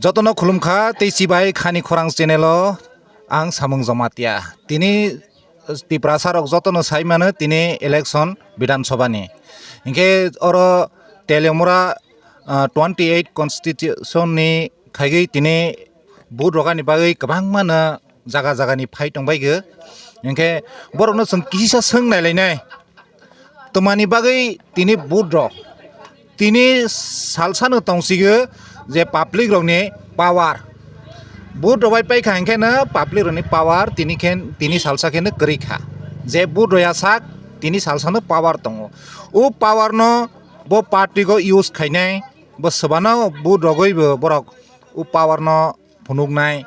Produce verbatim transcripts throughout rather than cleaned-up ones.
Jotono khulumkha tei chibai khani khorang channel o ang Samung Jamatia. Tini Tiprasa rok jotono sai mano tini election Bidhan Sabha ni. Hinkhe oro Teliamura, ah, twenty eight constitution ni khaigwi tini vote rogani bagwi kwbangma no jaga jaga ni phai tongbai go. Hinkhe borok no chwng kisa swng nai lai nai. Twmani bagwi tini vote rok tini salsano tongsigo je public rokni power. Vote rok bai paikha hinkhe no public rokni power tini khe tini salsa khe no kwrwi kha. Je vote rok ya sak tini salsano power tongo. O power no bo party go use khainai, bo swbano vote rogwi bo borok o power no phunuknai,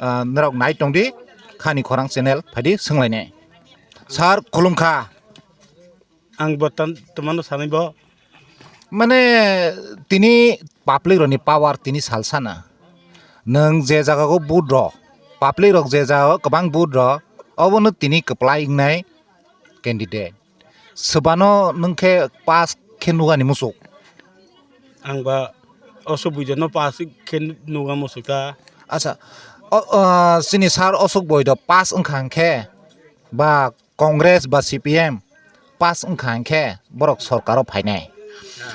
ah, norok nai tongdi khani khorang channel phaidi swnglainai. Sir khulumkha. Ang bo tan-, twmano sanai bo. Mane tini public rokni power tini salsana. Nwng je jaga o vote rw, public rok je jaga o kwbang vote rw, obono tini kwplai wngnai candidate. Swbano nwng khe pass khe nugani muchuk. Ang ba Ashok Boido no pass khe nuga muchuk ta. Acha, o, o, chini sir Ashok Boido pass wngkha hinkhe ba Congress ba C P M pass wngkha hinkhe borok sorkaro phainai.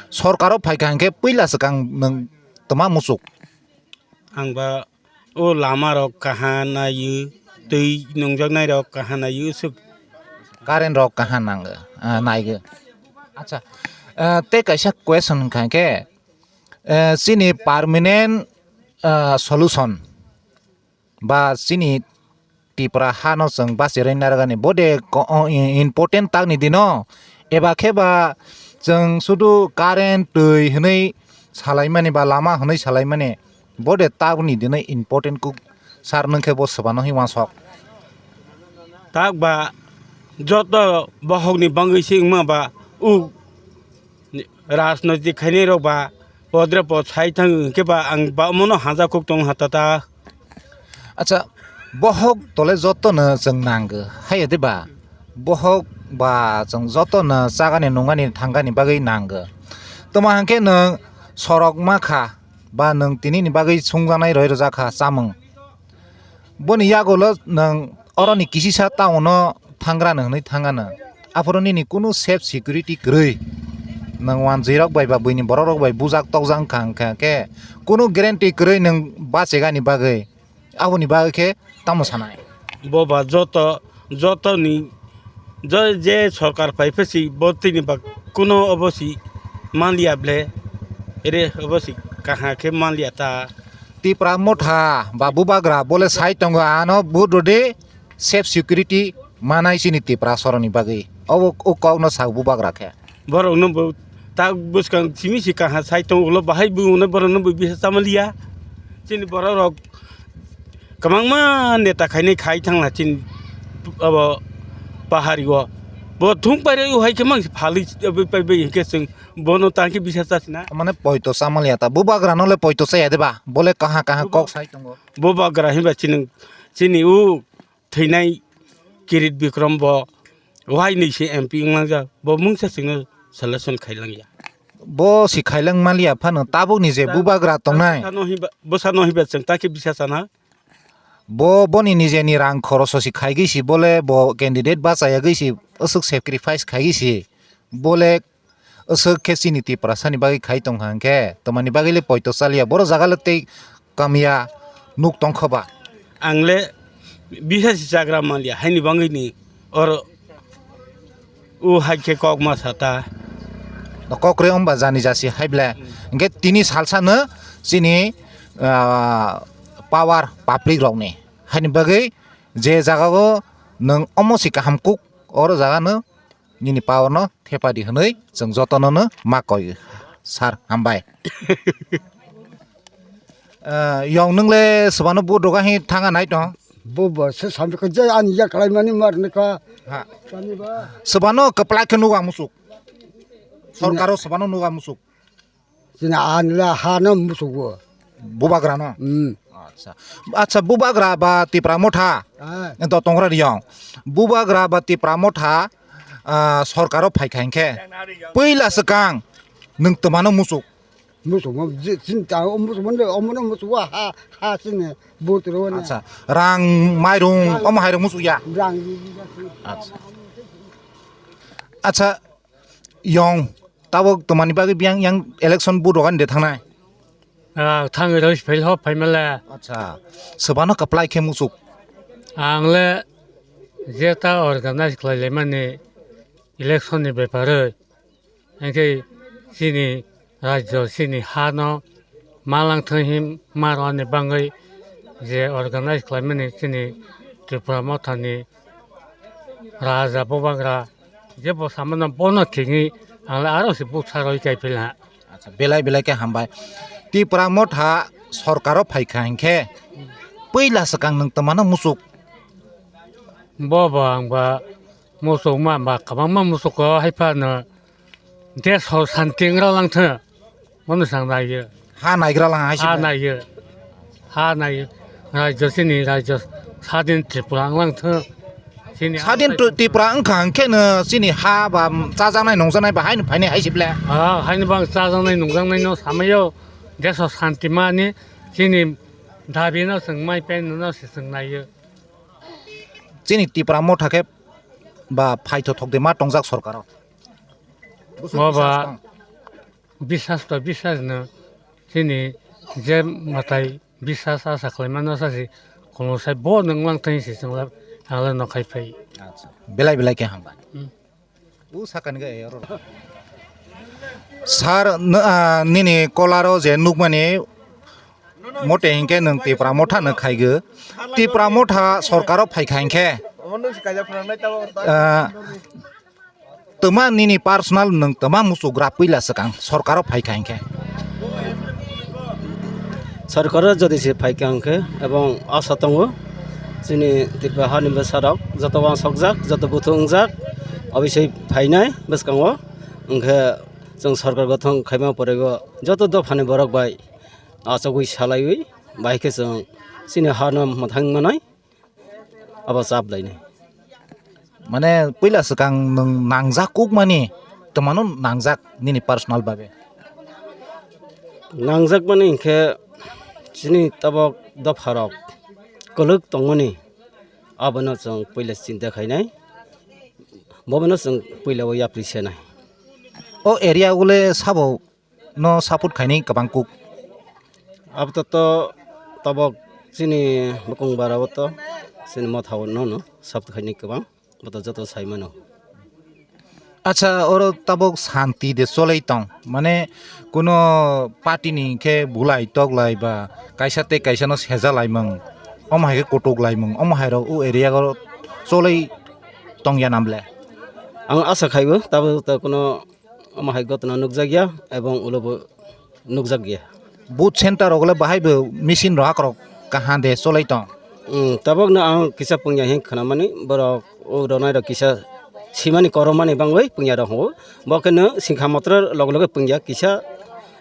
Sorkaro phaikha hinkhe puila swkang nwng twma muchuk. Ang ba o lama rok kaha naiwi, twi nungjaknai rok kaha naiwi, swk. Current rok kaha nango, ah, naigo. Acha, ah, tei kaisa question wngkha hinkhe, eh, chini permanent, ah, solution ba chini Tipra hano chwng bacherwi narwkani bo de ko-, o, i-, important takni dino, eba khe ba chwng sudu current, twi hwnwi salaimani ba lama hwnwi salaimani, bo de takni dino important kuk sar nwng khe bo swbano hwnwi uansok. Tak ba joto bohokni bangwi se wngma ba uk rajnoitik khainai rok ba podre pod sai thang hwnkhe ba ang ba omono hanja kuk tong ha tata. Acha, bohok tole jotono chwng nango, haiya de ba? Bohok ba chwng jotono chagani nungani thangani bagwi nango. Toma hwnkhe nwng sorok ma kha ba nwng tinini bagwi sungjaknai roi rwjak kha chamung. Boni yagulo nwng oroni kisisa town-o thangrano hwnwi thangano. Aphuru nini kunu safe security kwrwi. Nwng wanjwirok bai ba buini borokrok bai bujak tokjak wngkha, wngkha khe kunu guarantee kwrwi nwng bachegani bagwi. Aboni bagwi khe tamo sanai? Bo ba joto, jotoni, jo-, je sorkar phai phasi bo tini ba kuno obo si manliya ble, ere obo si kaha khe manliya ta. Tipra motha ba bubagra bole sai tongo, ano vote rwdi, safe security manai chini Tipra soroni bagwi. Obo o kokno sa bubagra khe. Borokno bo tak bwskang simi si kaha sai tongo, ulo bahai bo hwnwi borokno bo bisa chamaliya. Chini borok rok kwbangma neta khainai khai thangla chini abo pahari o. Bo thung pairwi hai khe mang phalwi bai bai bai hinkhe chwng bono tang khe bisa chasina. Mane poito chamaliya ta, bubagra no le poito chaya de ba? Bole kaha kaha kok sai tongo. Bubagra hinba chini, chini u thwinai Kirit Bikrom bo wainwi se M P wnglangjak, bo mungsa chwngno selection khailangya. Bo si khailang maliya phano tabukni je bubagra tongnai. Bwsano hinba, bwsano hinba chwng ta khe bisa sana. Bo boni nijeni rang khoroso si khaigwi si bole bo candidate bachayagwi si aswk sacrifice khaigwi si bole aswk khe chini Tiprasani bagwi khai tongkha hwnkhe, twmani bagwi le poito chaliya, boro jaga le tei kamya nuk tongkha ba? Ang le bisa si chagra manliya, haini bagwi ni oro o hai khe kok ma sa ta. Kok re wngba jani jasi hai ble. Hmm. Hwnkhe tini salsa no chini, ah, power public rok ni. Haini bagwi je jaga o nwng omo si kaham kuk, oro jaga no nini power no thepadi hwnwi chwng jotono no ma koi, sir, hambai. Eh, yong nwng le swbano vote roga hi thanga nai tong? Bo bo se sambi ko je ani ya kalai mani mar ne ka. Ha. Sani ba. Swbano kwplai khe nugo ang musuk. Sorkaro swbano nugo ang musuk. Chini anla hano musugo. Bubagrano? Hmm. Acha. Acha, bubagra ba Tipra motha? Ah. Ento tongra riyong. Bubagra ba Tipra motha, ah, sorkaro phaikha hinkhe. Puila swkang nwng twmano musuk. Musugo, je, chini ta, o musugo, omono musugo, ha, ha, chini, botoro ne. Acha, rang, mairung, omo hairung musugo ya? Rang, Acha. Acha, yong, tabok tomani bagwi biyang yang election vote rogani de thangnai? Ah, thangwi roi phai ho, phai male. Acha, sobano kaplai khe musuk? Ang le jeta organize khlai laimani election ni bepare. Hingke chini rajyo, chini hano malang thwi him marwani bangwi je organize khlaimani chini Tripura mothani raja bubagra jebo samano bono thwngwi ang le aro se buksa roi kai phila. Acha, belai belai khe hambai. Tripura motha sorkaro phaikha hinkhe puila swkang nwng twmano musuk? Bo bo ang ba musuk ma ba kwbangma musuk o hai phano. Desh o santi wngna langthwng, mono sang naiyo. Ha naigra lang hai Ha sini. Naiyo, ha naiyo. Rajyo chini rajyo sadin Tripura wng langthwng. Chini Sadin Tri-, Tripura wngkha hwnkhe no chini ha ba chajaknai nungjaknai ba haino phainai hai sible. Ah, haino bang chajaknai nungjaknai no samayo. Desh o santi mani chini dabi no chwng mai pen no se chwng naiyo. Chini Tripura motha khe ba phaitho thok de ma tongjak sorkaro. Mo ba bisas to bisas no chini je matai bisas asa khlai mano sa si kono sai bo nang lang thai si chwng la ang la no khai phai. Acha. Belai belai khe hambai. Hmm. U sakani ga ero. Sir, n-, ah, nini kolaro je nukmani mote hinkhe nwng Tipra motha no khaigo. Tipra motha sorkaro phaikha hinkhe, ah, twma nini personal nwng twma musugra puila swkang sorkaro phaikha hinkhe? Sorkaro jodi se phaikha hinkhe ebong asa tongo chini Tripura hani bwsarok joto wansokjak, joto buthu wngjak, obisoi phainai bwskango. Hinkhe chwng sorkar gothon khaima porego joto dophani borok bai achugwi salaiwi bai khe chwng chini hano mwthang manai. Abo chap lainai. Mane puila swkang nwng nangjak kukmani, twmano nangjak nini personal babe? Nangjak mani hinkhe chini tabok dopharok kwlwk tongmani, abono chwng puila chinta khainai, bobono chwng puila o yapri senai. O area o le sabo no support khainai kwbang kuk. Abo to, to tabok chini bukung bara o to chini motha o no no support khainai kwbang, bo to joto sai mano. Acha, oro tabok santi de cholai tong, mane kuno party ni khe bulai toklai ba kaisa tei kaisa no seja laimung, omo hai khe kutuk laimung, omo hai rok o area o cholai tong ya namle? Ang asa khaibo tabok to kuno omo hai gotno nukjakya ebong ulo bo nukjakya. Booth center rok le bahai bo machine rok akorok kaham de cholai tong? Hmm, tabok no ang kisa pungya hin khwnamani, borok o ronai rok kisa simani koromani bangwi pungya rok hwngo. Bo khe no singkha motor log loge pungya kisa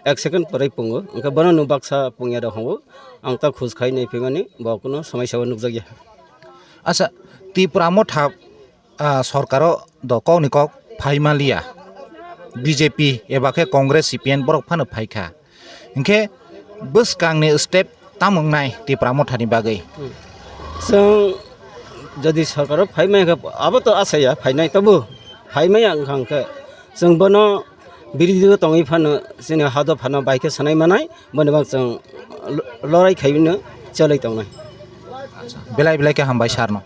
ek second pore pungo. Hwnkhe bono no baksa pungya rok hwngo. Ang ta khus khai nai phimani bo kuno somai sao nukjakya. Acha, Tipra motha ah, sorkaro do kokni kok phai manliya. B J P eba khe Congress, C P M borok phano phaikha. Hinkhe bwskangni step tamo wngnai Tipra mothani bagwi? Chwng jodi sorkaro phai maya khe abo to asaya phainai, tobo phai maya wngkha hwnkhe chwng bono birodhi o tongwi phano chini ha dophano bai khe sanai manai, boni bak chwng lorai khaiwi no cholai tongnai. Belai belai khe hambai sir no.